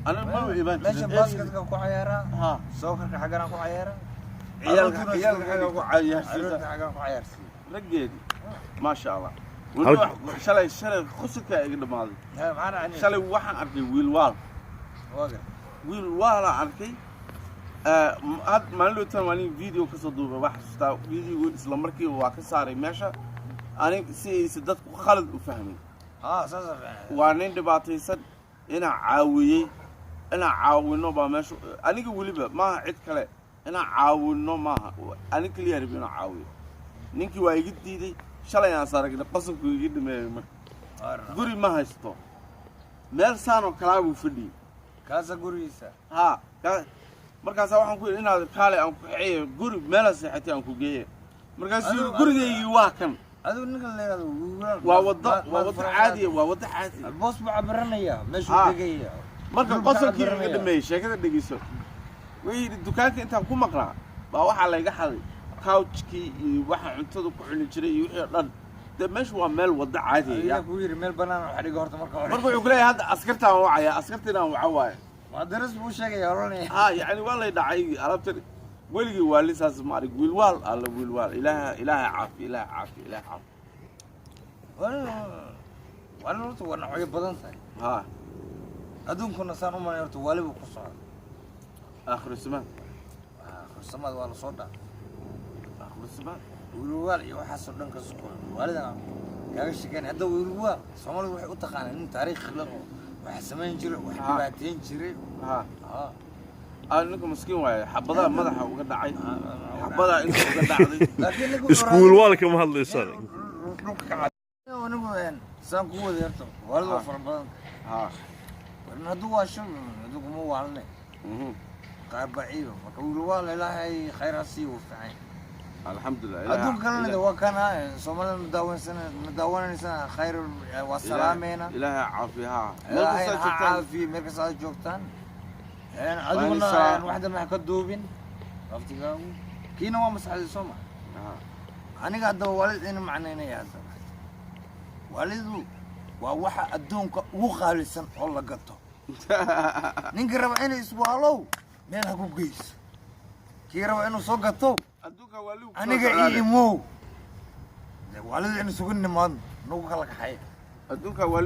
Aniga maba imaan Meesha jirin. Basketka ku cayaaraa. Soccerka xaggana ku cayaaraa. Ciyaalka, ciyaalka xagga ku cayaarsiisa. Caruurta xaggana ku cayaarsiiya. Raggeedii, maasha Allah. Weliba shalay, shalay qusulkaa iga dhamaaday. Maxaa dhacay? Shalay waxaan arkay wiil waal. Waa gar. Wiil waalaan arkay. Had maalin dhowtaan maalin video kasoo duubay, waa xasuustaa videogu, isla markiiba waa ka saaray meesha anig si aysa dadku khalad u fahmin. Haa, saasa fiican. Waa nin dhibaataysan inaan caawiyey, inaan caawino baa meesha aniga. Weliba maaha cid kale inaan caawino, maaha aniga keliya rabi inaan caawiyo. Ninkii waa iga diiday. Shalay aan saragnay, qosolku iga dhameeyey. Marka guri ma haysto, meel saan oo kalaa buu fadhiyey. Kaasa gurigiisa. Ha markaasaa waxaan ku yidhi, inaad kaale aan ku kaxeeyo guri meela seexatay aan ku geeye. Markaasuu yidhi, gurigaygii waa kan. Adigu ninkan la yidhahdo Waa wado, waa wado caadiya, waa wado caadiya. Boos buu cabiranaya meeshuu degaya. Marka Dhulka qosolkii iga cabiranaya. dhameeyey. Sheekada dhegeyso. Wuxuu yidhi, dukaanka intaan ku maqnaa baa waxaa layga xaday couchkii iyo waxa cuntada ku cuni jiray iyo wixii oo dhan. Dee meeshu waa meel wado caadiya. Ayaa ku yidhi meel banaan wax dhigo horta marka hore. Marka wuxuu ku leeyahay, hadda askartaan wacaya, askartiinaan waca waaye. Waa daris buu sheegaya, oranaya. Ha, yacni waa lay dhacay alaabtan. Weligii waalisaas ma arag. Wiilwaal alla, wiilwaal. Ilaaha, Ilaaha caafi, Ilaaha caafi, Ilaaha caafi. Waa horta waa noocyo badan tahay. Adduunkuna saan u malay horta waali buu ku socda. Aakhiru zamaan. Khursamada waa lasoo dhaa. Aakhiru zamaan. Wiilwaal iyo waxaasoo dhan ka soko waalidan kaaga sheekeynaya. Hadda wiilwaal Soomaalidu waxay u taqaanaa nin taariikh leh oo wax samayn jiray, wax dhibaateyn jiray. Ah, ninka miskiin waaye, xabadaha madaxa uga dhacay, xabadaa inta uga dhacday. Laakiin ninka wuxuu Iskuul waalka ma hadlaysaan. Dhulka ka cad anigu saan ku waday horta waalid waa fara badan. Warin hadduu waasho, hadduu kuma waalne. Qaar baciiba marka wiilwaal Ilaahay khayr ha siiyo, wuu fiican. Alxamdulilah. Adduun kalena de waa kana Soomaalida ma daawanaysaa, khayr waa salaameena. Ilaahay caafiya, ha. Meel Ilaahay kastaa ha joogtaan. caafiyo meel kasta aad joogtaan. Adiguna waxda maxa ka duubin laftigaagu kiina waa masaxday, soo ma? Aniga haddaba waalid ina macnaynaya. Haddaba waalidu waa waxa adduunka ugu qaalisan oo la gato. Ninkii raba inay iswaalow meel ha ku geyso, kii raba inuu soo gato Adduunka waaligu ku aniga soo ii imow. Dee waalidu in isugu nimaadno nagu kala kaxay. Adduunka waaligu.